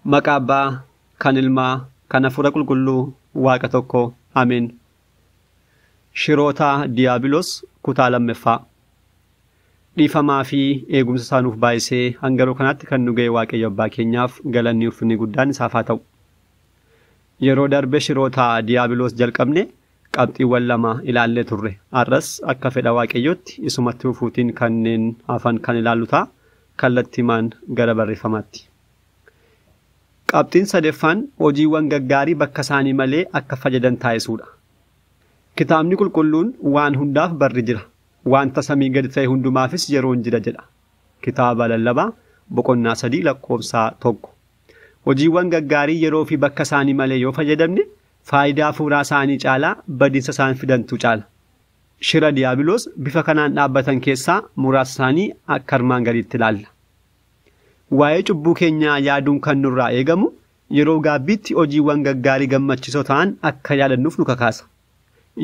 Maqaa Abbaa, kan Ilmaa, kan Hafuura Qulqulluu, Waaqa tokko. Ameen. Shiroota Diyaabiloos kutaa lammaffaa. Dhiifamaa fi eegumsa isaa nuuf baay'isee hanga yeroo kanaatti kan nu ga'e Waaqayyo Abbaa keenyaaf galanni ulfinni guddaan isaaf haa ta'u. Yeroo darbe shiroota Diyaabiloos jalqabne qabxiiwwan lama ilaallee turre. Har'as akka fedha Waaqayyootti isumatti fufuutiin kanneen hafan kan ilaallu ta'a. Kallattiimaan gara barreeffamaatti. Qabxiin sadaffaan hojiiwwan gaggaarii bakka isaanii malee akka fayyadan taasisuudha. Kitaabni qulqulluun waan hundaaf barri jira. Wanta samii gadi ta'e hundumaafis yeroon jira jedha. Kitaaba lallabaa boqonnaa 3 lakkoofsa 1. Hojiiwwan gaggaarii yeroo fi bakka isaanii malee yoo fayyadamne faayidaa hafuuraa isaanii caalaa badiinsa isaan fidantu caala. Shira Diyaabiloos bifa kanaan dhaabbatan keessaa muraasa isaanii akka armaan gadiitti ilaalla. Waa'ee cubbuu keenyaa yaaduun kan nurraa eegamu yeroo gaabbiitti hojiiwwan gaggaarii gammachiisoo ta'an akka yaadannuuf nu kakaasa.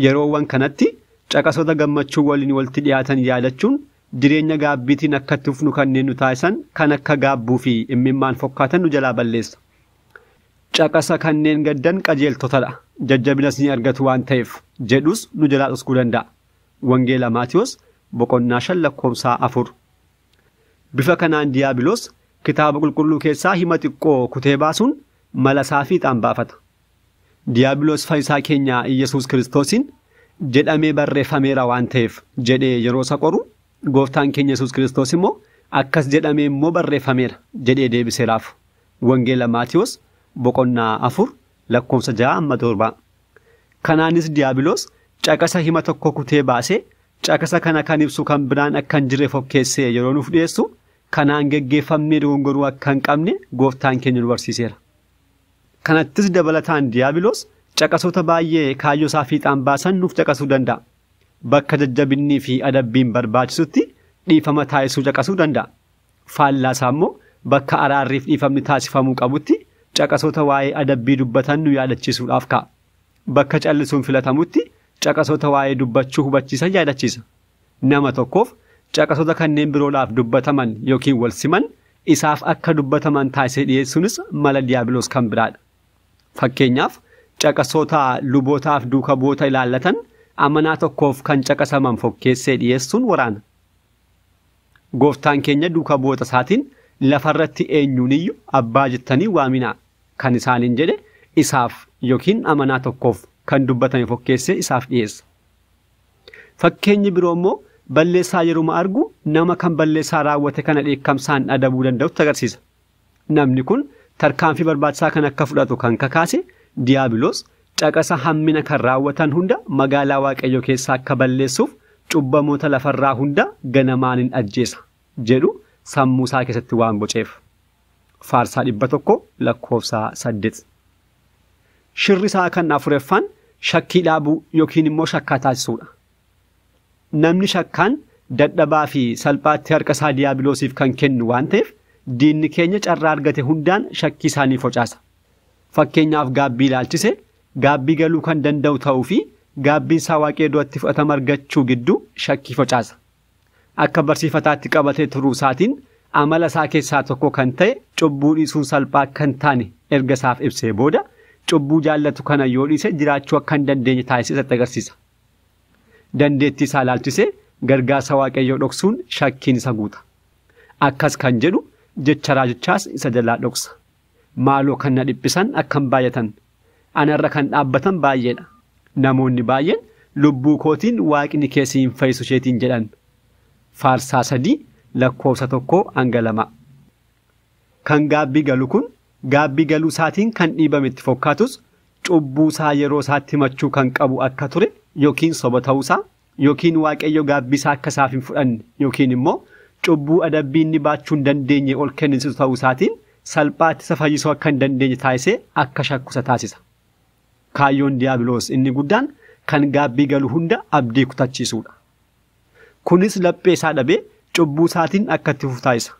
Yeroowwan kanatti caqasoota gammachuu waliin walitti dhiyaatan yaadachuun jireenya gaabbiitiin akka itti fufnu kanneen nu taasisan kan akka gaabbuu fi imimmaan fokkaatan nu jalaa balleessa. Caqasa kanneen gaddan qajeeltotadha. Jajjabinas ni argatu waan ta'eef jedhus nu jalaa dhoksuu danda'a. Wangeela Maatiyoos boqonnaa 5 lakkoofsa 4. Bifa kanaan Diyaabiloos kitaaba qulqulluu keessaa hima xiqqoo kutee baasuun mala isaa fiixaan baafata. Diyaabiloos fayyisaa keenya Iyyasuus Kiristoosiin jedhamee barreeffameera waan ta'eef jedhee yeroo isa qoru gooftaan keenya Yesuus Kiristoos immoo akkas jedhamee immoo barreeffameera jedhee deebiseeraaf. Wangeela Maatiyoos boqonnaa 4 lakkoofsa 6 amma 7. Kanaanis Diyaabiloos caqasa hima tokko kutee baasee caqasa kana kan ibsu kan biraan akka hin jirre fokkeessee yeroo nuuf dhiyeessu kanaan geggeeffamnee dogongoruu akka hin qabne gooftaan keenya nu barsiiseera. Kanattis dabalataan Diyaabiloos caqasoota baay'ee kaayyoo isaa fiixaan baasan nuuf caqasuu danda'a. Bakka jajjabinnii fi adabbiin barbaachisutti dhiifama taasisuu caqasuu danda'a. Faallaa isaa immoo bakka araarriif dhiifamni taasifamuu qabutti caqasoota waa'ee adabbii dubbatan nu yaadachiisuudhaaf ka'a. Bakka callisuun filatamutti caqasoota waa'ee dubbachuu hubachiisan yaadachiisa. Nama tokkoof caqasoota kanneen biroodhaaf dubbataman yookiin wal siman isaaf akka dubbataman taasisee dhiyeessuunis mala Diyaabiloos kan biraadha. Fakkeenyaaf caqasoota lubootaaf duuka bu'oota ilaallatan amanaa tokkoof kan caqasaman fokkeessee dhiyeessuun waraana. Gooftaan keenya duuka bu'oota isaatiin lafarratti eenyuuniyyuu abbaa jettanii waaminaa kan isaaniin jedhe isaaf yookiin amanaa tokkoof kan dubbatame fokkeessee isaaf dhiyeessa. Fakkeenyi biroo immoo balleessaa yeruma argu nama kan balleessaa raawwate kana dheekkamsaan adabuu danda'utti agarsiisa. Namni kun tarkaanfii barbaachisaa kan akka fudhatu kan kakaase Diyaabiloos caqasa hammina kan raawwatan hunda magaalaa Waaqayyoo keessaa akka balleessuuf cubbamoota lafarraa hunda ganamaan hin ajjeesa jedhu sammuu isaa keessatti waan boceef. Faarsaa 100 lakkoofsa 8. Shirri isaa kan afuraffaan shakkii dhaabuu yookiin immoo shakkaa taasisuudha. Namni shakkaan dadhabaa fi salphaatti harka isaa Diyaabiloosiif kan kennu waan ta'eef diinni keenya carraa argate hundaan shakkii isaanii focaasa. Fakkeenyaaf gaabbii ilaalchise gaabbii galuu kan danda'u ta'uu fi gaabbiin isaa Waaqayyo duratti fudhatama argachuu gidduu shakkii focaasa. Akka barsiifataatti qabatee turuu isaatiin amala isaa keessaa tokko kan ta'e cubbuu dhiisuun salphaa akka hin taane erga isaaf ibsee booda cubbuu jaallatu kana yoo dhiise jiraachuu akka hin dandeenye taasisee isatti agarsiisa. Dandeettii isaa ilaalchisee gargaarsa Waaqayyoo dhoksuun shakkiin isa guuta. Akkas kan jedhu jecha raajichaas isa jalaa dhoksa. Maaloo kan na dhiphisan akkam baay'atan. Anarra kan dhaabbatan baay'eedha. Namoonni baay'een lubbuu kootiin waaqni keessi hin fayyisu isheetiin jedhan. Faarsaa 3 lakkoofsa 1 hanga 2. Kan gaabbii galu kun gaabbii galuu isaatiin kan dhiibame itti fokkaatus cubbuu isaa yeroo isaatti himachuu kan qabu akka ture yookiin soba ta'uusaa yookiin Waaqayyo gaabbii isaa akka isaaf hin fudhanne yookiin immoo cubbuu adabbii inni baachuu hin dandeenye ol kenninsisu ta'uu isaatiin salphaatti isa fayyisuu akka hin dandeenye taasisee akka shakkusa taasisa. Kaayyoon Diyaabiloos inni guddaan kan gaabbii galu hunda abdii kutachiisuudha. Kunis laphee isaa dhabee cubbuu isaatiin akka itti fufu taasisa.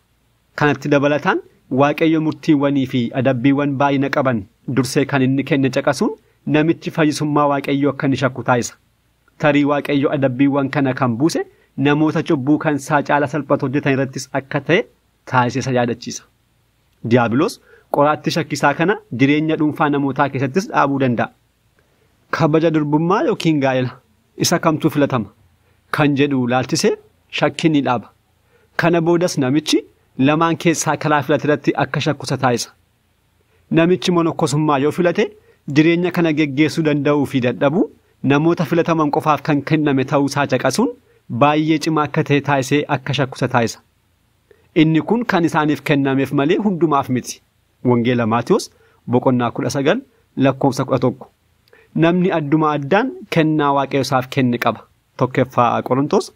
Kanatti dabalataan Waaqayyo murtiiwwanii fi adabbiiwwan baay'ina qaban dursee kan inni kenne caqasuun namichi fayyisummaa Waaqayyoo akka inni shakku taasisa. Tarii Waaqayyo adabbiiwwan kana kan buuse namoota cubbuu kan isaa caala salphatu hojjetan irrattis akka ta'e taasisee isa yaadachiisa. Diyaabiloos qoraattii shakkisaa kana jireenya dhuunfaa namootaa keessattis dhaabuu danda'a. Kabaja durbummaa yookiin gaa'ela isa kamtu filatama kan jedhu laalchisee shakkii ni dhaaba. Kana boodas namichi lamaan keessaa karaa filate irratti akka shakku isa taasisa. Namichi monokkosummaa yoo filate jireenya kana geggeessuu danda'uu fi dadhabuu namoota filataman qofaaf kan kenname ta'uu isaa caqasuun baay'ee cimaa akka ta'e taasisee akka shakku isa taasisa. Inni kun kan isaaniif kennameef malee hundumaaf miti. Wangeela Maatiyos boqonnaa 19 lakkoofsa 11. Namni adduma addaan kennaa Waaqayyo isaaf kenne qaba. 1ffaa Qorontos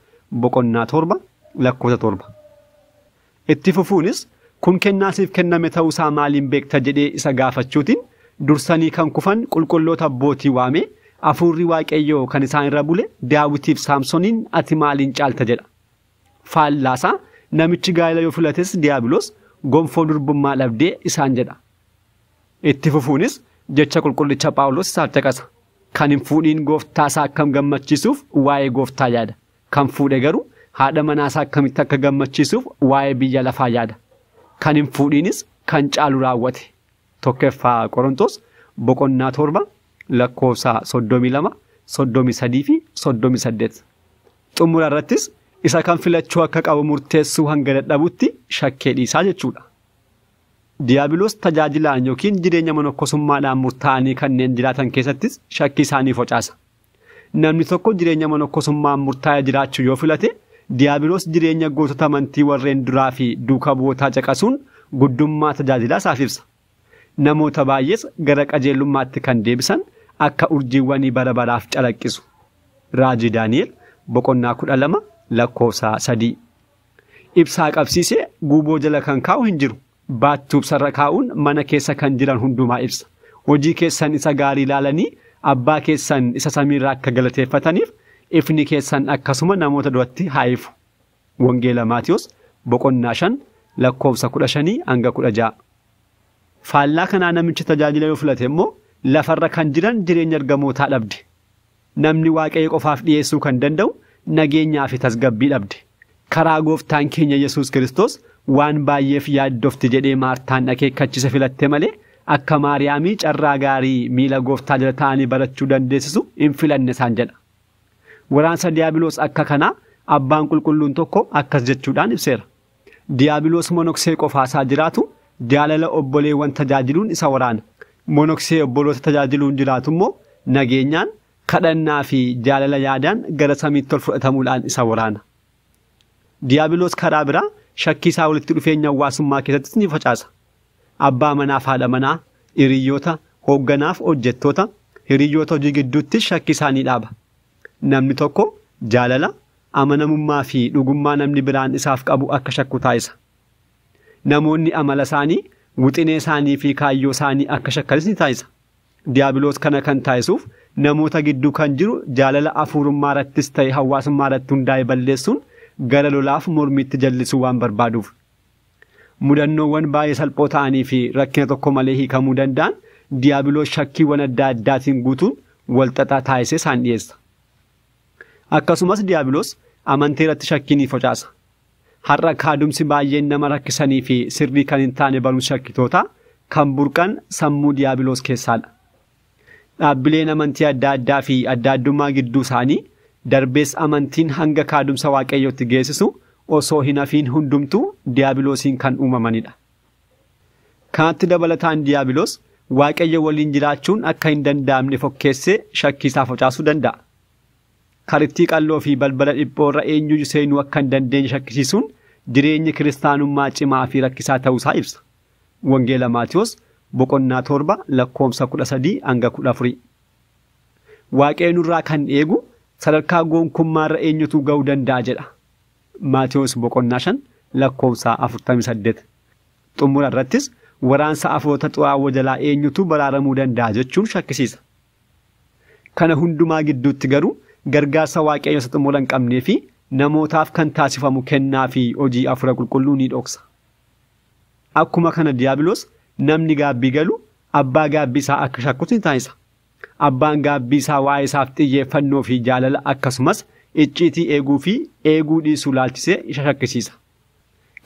boqonnaa 7 lakkoofsa 7. Itti fufuunis kun kennaa siif kenname ta'uu isaa maaliin beekta jedhee isa gaafachuutiin dursanii kan kufan qulqulloota abbootii waamee hafuurri Waaqayyoo kan isaan irra bule Daawitiif Saamsooniin ati maaliin caalta jedha. Faallaasaa namichi gaa'ela yoo filates Diyaabiloos gonfoo durbummaa dhabdee isaan jedha. Itti fufuunis jecha qulqullicha Phaawulos isaaf caqasa. Kan hin fuudhiin gooftaa isaa akkam gammachiisuuf waa'ee gooftaa yaada. Kan fuudhe garuu haadha manaa isaa akkamitti akka gammachiisuuf waa'ee biyya lafaa yaada. Kan hin fuudhiinis kan caalu raawwate. 1ffaa Qorontos boqonnaa 7 lakkoofsa 32, 33 fi 38. Xumura irrattis isa kan filachuu akka qabu murteessuu hanga dadhabutti shakkee dhiisaa jechuudha. Diyaabiloos tajaajilaan yookiin jireenya monokkosummaadhaan murtaa'anii kanneen jiraatan keessattis shakkii isaanii facaasa. Namni tokko jireenya monokkosummaan murtaa'ee jiraachuu yoo filate Diyaabiloos jireenya gootota amantii warreen duraa fi duuka bu'ootaa caqasuun guddummaa tajaajilaa isaaf ibsa. Namoota baay'ees gara qajeelummaatti kan deebisan akka urjiiwwanii bara baraaf calaqqisu. Raajii Daani'el boqonnaa 12 lakkoofsa 3. Ibsaa qabsiisee guuboo jala kan kaa'u hin jiru. Baattuu ibsarra kaa'uun mana keessa kan jiran hundumaa ibsa. Hojii keessan isa gaarii ilaalanii abbaa keessan isa samiirraa akka galateeffataniif ifni keessan akkasuma namoota duratti haa ifu. Wangeela Maatiyos boqonnaa 5 lakkoofsa 15 hanga 16. Faallaa kanaa namichi tajaajila yoo filate immoo lafarra kan jiran jireenya ergamootaa dhabde. Namni Waaqayyo qofaaf dhiyeessuu kan danda'u nageenyaa fi tasgabbii dhabde. Karaa gooftaan keenya Yesuus Kiristoos waan baay'eef yaaddofti jedhee Maartaan akeekkachiise filatte malee akka Maariyaamii carraa gaarii miila gooftaa jala taa'anii barachuu dandeessisu hin filanne isaan jedha. Waraansa Diyaabiloos akka kanaa abbaan qulqulluun tokko akkas jechuudhaan ibseera. Diyaabiloos monoksee qofaasaa jiraatu jaalala obboleewwan tajaajiluun isa waraana. Monoksee obboloota tajaajiluun jiraatu immoo nageenyaan kadhannaa fi jaalala yaadaan gara samiitti ol fudhatamuudhaan isa waraana. Diyaabiloos karaa biraa shakkii isaa walitti dhufeenya hawaasummaa keessattis ni facaasa. Abbaa manaaf haadha manaa, hiriyoota, hoogganaaf hojjettoota, hiriyoota hojii gidduutti shakkii isaanii dhaaba. Namni tokko jaalala, amanamummaa fi dhugummaa namni biraan isaaf qabu akka shakku taasisa. Namoonni amala isaanii, wixinee isaanii fi kaayyoo isaanii akka shakkanis ni taasisa. Diyaabiloos kana kan taasisuuf namoota gidduu kan jiru jaalala hafuurummaa irrattis ta'e hawaasummaa irratti hundaa'e balleessuun gara lolaaf mormiitti jallisuu waan barbaaduuf. Mudannoowwan baay'ee salphoo ta'anii fi rakkina tokko malee hiikamuu danda'an Diyaabiloos shakkiiwwan adda addaatiin guutuun walxaxaa taasisee isaan dhiyeessa. Akkasumas Diyaabiloos amantii irratti shakkii ni facaasa. Har'a kaadumsi baay'een nama rakkisanii fi sirrii kan hin taane barumsa shakkitootaa kan burqan sammuu Diyaabiloos keessaadha. Dhaabbileen amantii adda addaa fi adda addummaa gidduu isaanii darbees amantiin hanga kaadumsa Waaqayyootti geessisu osoo hin hafiin hundumtuu Diyaabiloosiin kan uumamanidha. Kanatti dabalataan Diyaabiloos Waaqayyo waliin jiraachuun akka hin danda'amne fokkeessee shakkii isaa facaasuu danda'a. Karittii qalloo fi balbala dhiphoo irra eenyuyyuu seenuu akka hin dandeenye shakkisiisuun jireenyi kiristaanummaa cimaa fi rakkisaa ta'uusaa ibsa. Wangeela Maatiyos boqonnaa 7 lakkoofsa 13 hanga 14. Waaqayyo nurraa kan eegu sadarkaa gonkummaa irra eenyutu ga'uu danda'a jedha. Maatiyos boqonnaa 5 lakkoofsa 48. Xumura irrattis waraansa hafuurota xuraawoo jalaa eenyutu baraaramuu danda'a jechuun shakkisiisa. Kana hundumaa gidduutti garuu gargaarsa Waaqayyo isa xumura hin qabnee fi namootaaf kan taasifamu kennaa fi hojii hafuura qulqulluu ni dhoksa. Akkuma kana Diyaabiloos namni gaabbii galu abbaa gaabbii isaa akka shakkutu ni taasisa. Abbaan gaabbii isaa waa'ee isaaf xiyyeeffannoo fi jaalala akkasumas icciitii eeguu fi eeguu dhiisuu laalchisee isa shakkisiisa.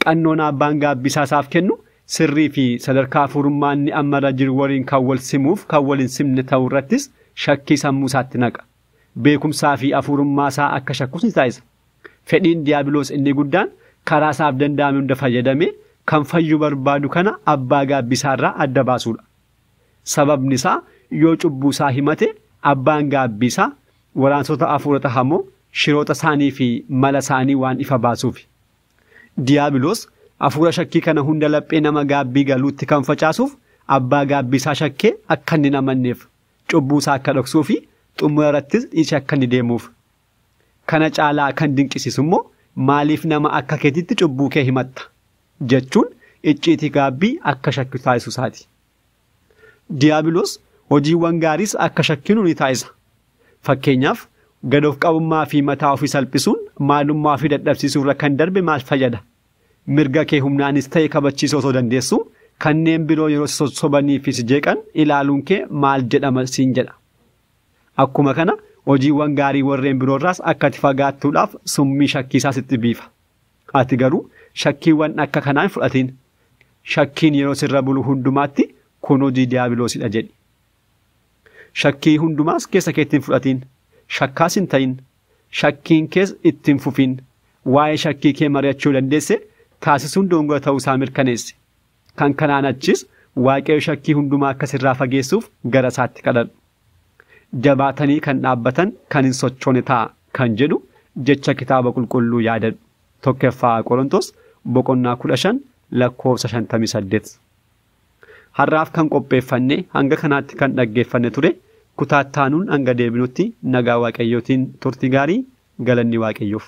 Qannoon abbaan gaabbii isaa isaaf kennu Sirrii fi sadarkaa hafuurummaa inni amma irra jiru waliin kan wal simuuf kan wal hin simne ta'uu irrattis shakkii sammuu isaatti naqa. Beekumsaa fi hafuurummaa isaa akka shakkus ni taasisa. Fedhiin Diyaabiloos inni guddaan karaa isaaf danda'ame hunda fayyadamee kan fayyuu barbaadu kana abbaa gaabbisaa irraa adda baasuudha. Sababni isaa yoo cubbuu isaa himate abbaan gaabbisaa waraansota hafuurota hamoo shiroota isaanii fi mala isaanii waan ifa baasuufi. Diyaabiloos hafuura shakkii kana hunda laphee nama gaabbii galuutti kan facaasuuf abbaa gaabbisaa shakkee akka inni hin amanneef, cubbuu isaa akka dhoksuu fi xumura irrattis dhiisee akka inni deemuuf. Kana caalaa kan dinqisiisu immoo maaliif nama akka keetitti cubbuu kee himatta jechuun icciitii gaabbii akka shakku taasisu isaati. Diyaabiloos hojiiwwan gaariis akka shakkinu ni taasisa. Fakkeenyaaf, gad of qabummaa fi mataa ofii salphisuun maalummaa ofii dadhabsiisuu irra kan darbe maal fayyada? Mirga kee humnaanis ta'e kabachiisuu osoo dandeessu kanneen biroo yeroo si sossobanii fi si jeeqan ilaaluun kee maal jedhama siin jedha. Akkuma kana hojiiwwan gaarii warreen biroorraas akka ati fagaattuudhaaf summii shakkiisaa sitti biifa. Ati garuu shakkiiwwan akka kanaa hin fudhatiin. Shakkiin yeroo sirra bulu hundumaatti kun hojii Diyaabiloosidha jedhi. Shakkii hundumaas keessa keetti hin fudhatiin. Shakkaas hin ta'in. Shakkiin kees itti hin fufin. Waa'ee shakkii kee mari'achuu dandeesse taasisuun dogongora ta'uu isaa mirkaneessi. Kan kanaan achis Waaqayyo shakkii hundumaa akka sirraa fageessuuf gara isaatti kadhadhu. Jabaatanii kan dhaabbatan kan hin sochoone ta'a kan jedhu jecha kitaaba qulqulluu yaadadhu. 1ffaa Qorontos boqonnaa 15 lakkoofsa 58. Har'aaf kan qopheeffanne hanga kanaatti kan dhaggeeffanne ture. Kutaa itti aanuun hanga deebinutti nagaa Waaqayyootiin turtii gaarii, galanni Waaqayyoof.